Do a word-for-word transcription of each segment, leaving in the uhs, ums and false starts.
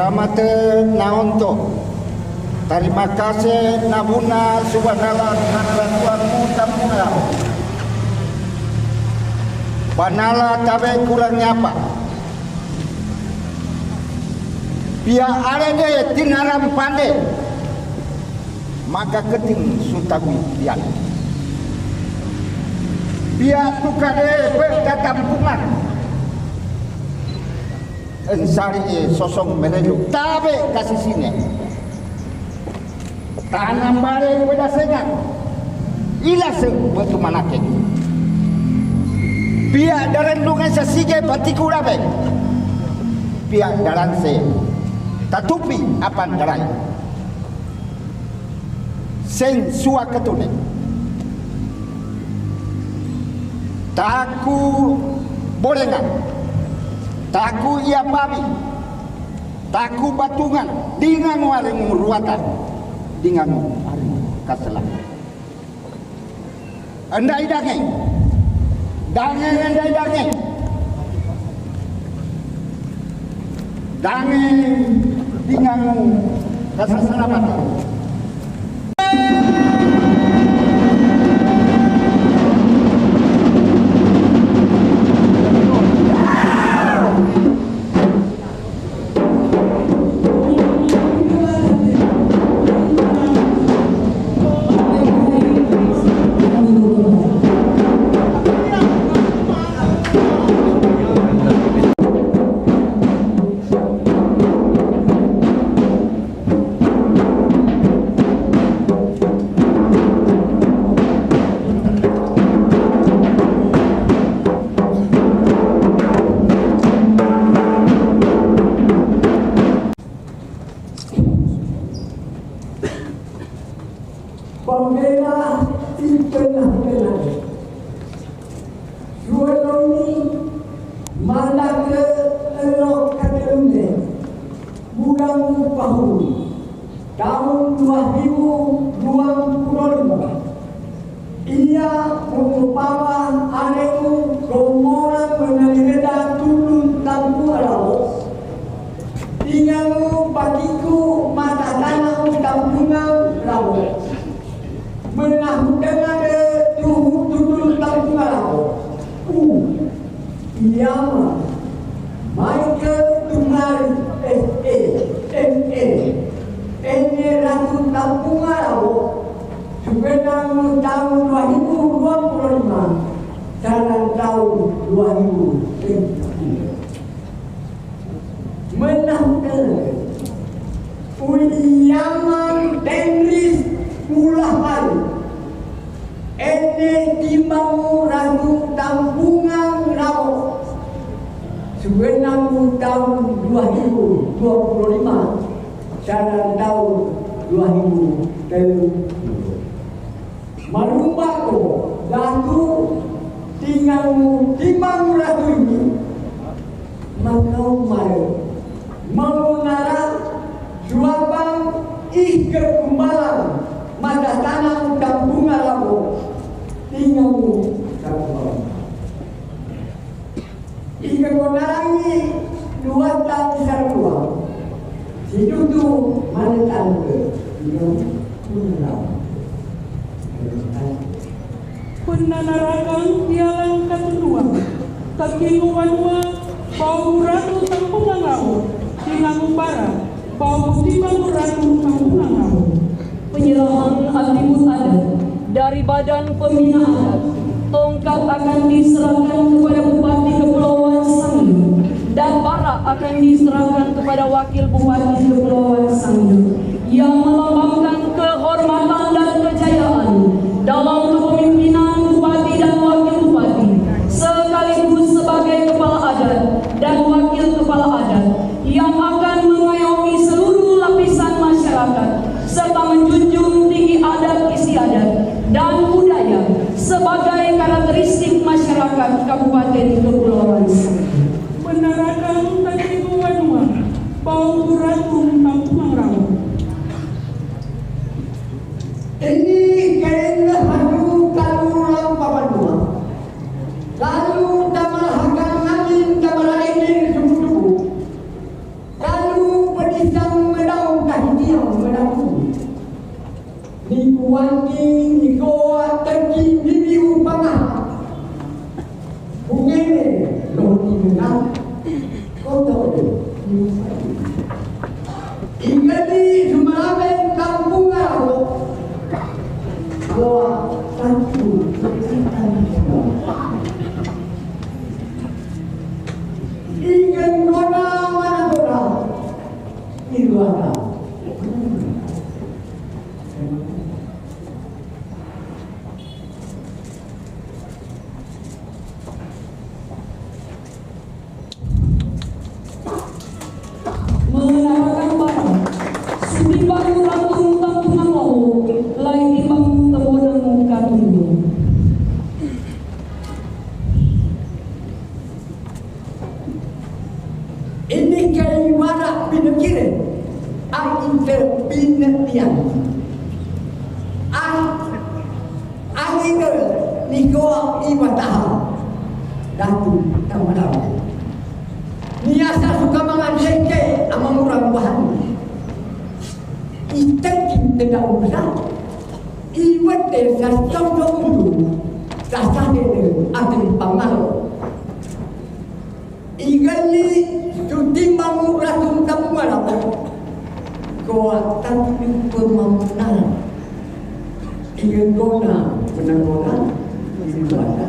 Tamate naonto. Tarima kase nabuna subanala ngaratuan mutam munao. Banala tabe kurang nyapa. Pia ale de tinaram pande. Maka keting sutawi pian. Pia tukade pe tatampungan. Ensari e sosong merelu tabe kasisine. Tanam bare pedasengan. Ila se betu manake. Pia daran dungan sasige patiku rabe. Pia daran se tatupi apan darai. Sen sua ketune. Taku borengan. Taku ia pabi. Taku batungan. Dingan waring ruatan. Dingan waring kaselan. Andai dange. Dange, andai dange. Dange dingangu kasasarapatan. Pembela si tengah-tengah. Sueloni mandake enok katelune bulan Pahun tahun dua ribu dua puluh lima. Ia mengupama aneku gomora menalireda tudun tampungan rabo. Dingangu patiku mata tanah tampungan rabo. Menahutengade tuhu tudun tampungan rabo. U Iama Michael Tumari S A M A. Ene ratu tampungan rabo. Subenang tahun dua ribu dua puluh lima. Sarang tahun dua ribu tiga puluh. Menahutengade. U Iama Tenris Ulahari. Ene timangu ratu tampungan rabo. Subenang tahun dua ribu dua puluh lima, sarang tahun dua ribu telu puluh. Malumbako datu tingangu timangu ratu ini. Makau mare Mamunara suapan ih kekumbalan mata tanang tampungan rabo. Tingangu tampungan. Ih kekonarangi luatan sarua. Sidudu manetangke tingangu munara. Penanarakang pialang katutuan, kakiku wanua, bau ratu tampungan rabo, tingangu bara, bau timangu ratu tampungan rabo. Penyerahan atribut adat dari Badan Pembina Adat. Tongkat akan diserahkan kepada Bupati Kepulauan Sangihe dan bara akan diserahkan kepada Wakil Bupati Kepulauan Sangihe. Yang melambangkan kehormatan dan kejayaan dalam kepemimpinan Bupati dan Wakil Bupati, sekaligus sebagai Kepala Adat dan Wakil Kepala Adat yang akan mengayomi seluruh lapisan masyarakat serta menjunjung tinggi adat istiadat dan budaya sebagai karakteristik masyarakat Kabupaten Kepulauan Sangihe. Menarakan tadi wanua. Bau ratu tampungan rabo. Ini kain hadu kalu lampa banua. Kalu tamalahakan angin tamalaingin suku-suku. Kalu pedi Ni kuanti ni koa taki ni ni upanga. Bungene lo ni na. Koto ni upanga. Ingani sumarame kampunga ko. Koa taki. Ingani kona mana kona. Iruana. Menarakan para suti baru ratu tangku namawo, lai di bangun tembonang katundu. Ini kai wara pinakire, ai inte pinatian. Ai, ai inte ni koa iwataha. Datu tamadawa. Ni asa suka mangadeke amang urang bahan. Itekin tenda urusan. Iwete sa sosok ulu. Sa sade atin pangalo. Ingani sutimbang ratu tamu malapa. Koa tatu pemamunan. Ingani kona, kona, kona. Ingani kona.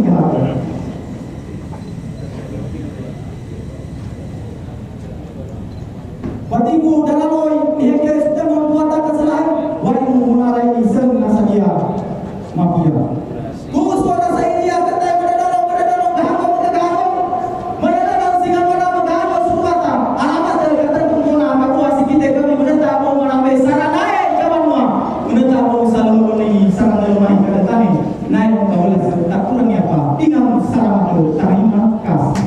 tinggal. Batiku dalaloi, ihekes demon buata kasalahan, wai mumulai isen nasadia mapia. Kuso rasa ilia katai madadalo, madadalo, gahago, madagahago. Madadalo singa mana madagahago sukuata. Alamat dari katai pungkuna, makua sikite kami meneta mau manambe saranae kamanua. Meneta mau saloloni saranae mai kadatani. Nae kaula takurangi apa. Inang saramato, tarima kasih.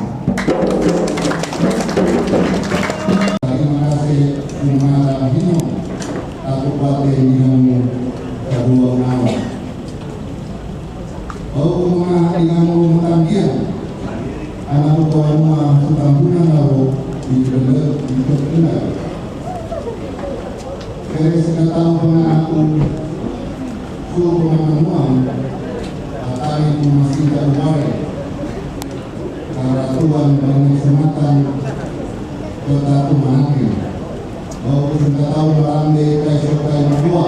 Tarima kasih, Mama Hino. Aku pate inang kadua nawa. Au kuma inang matangkian. Anak tua nama sutampunan lawo di benda di benda. Kere sekatau panganaku, su panganamuan, atani ku masih tak umare. Karatuan banyak sematan, kota tu manake. Bau sekatau malambe kai sokai makua,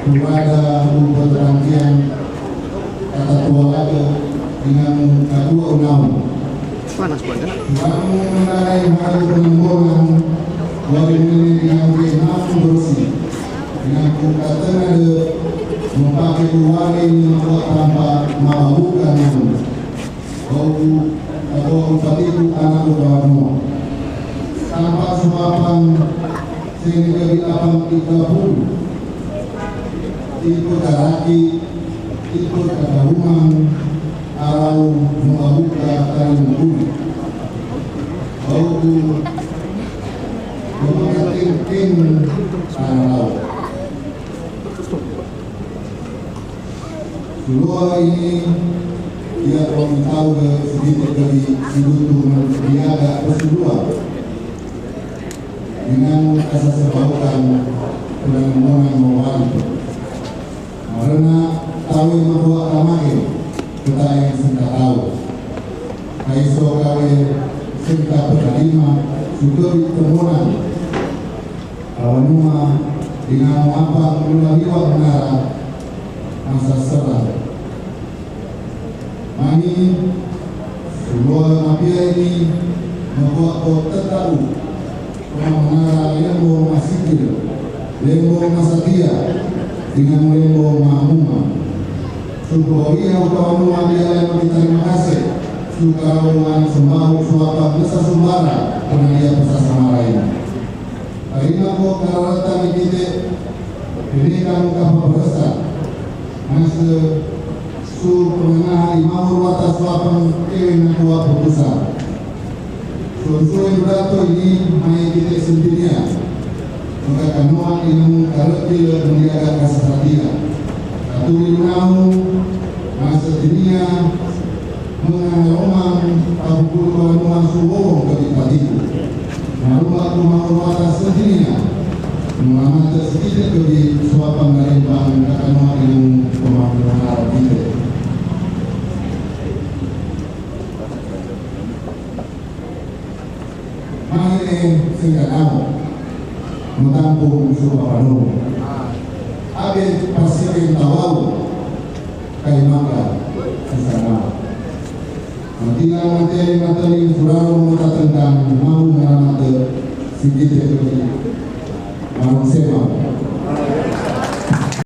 kurada ubat rangkian, kata tua lake, dengan katua unau. Panas banget. Kamu mengenai hal pengeboran, wali ini dengan namun bersih. Dengan kukatena de, mempake uwani makua tanpa mababuka namun. Bau, bau patiku anak uwanu. Tanpa suapan, sini kebi apan tiga puluh. Tipe karaki, tipe kadaungan, arau mamabuka kari mukuli. Bauku mamakatingking arau. Sulua ini, ia orang tahu ke sedikit dari silutu mendiaga pesulua. Dengan kasasabaukan penanmonan mawali. Marena tawe makua kamake, ketae sengkatau. Kaiso kawe sengka pekalima, sukebi temonan. Kawanuma, dengan mapa mula liwa menara, masa serang. Mani, sulua mapia ini, makua ko tetau, pemamangara lembo masikil, lembo masatia, dengan lembo mamuma. Suko ia utawa nua dia lembo tarima kasih, sukarau ngan sembau suapa nesa sumbara, pernah dia pesasamara ini. Tarima ko kararatan ikite, ini kamu kapa beresa. Masa su pengenah imau ruata suapan ewe nakua putusan. Sunsui dato ini mai ikite sentinia. Maka kanoa inamu karepil mendiaga kasasatia. Katuri unamu, masa tinia, Mengangalomang pabukul tuan rumah suwowong ke dipatiku. Marumah ku rumah rumah sedinia. Mengamata sedikit ke di suapan dari bang kakanoa ilmu pemakanan Arab kita. Mahine sengkanau. Metampung suwapanu. Pasiken tawau, kaimaka, sisana. Matina mate matani furaro matatengkan mau ngaramate sikite peti. Marong sema.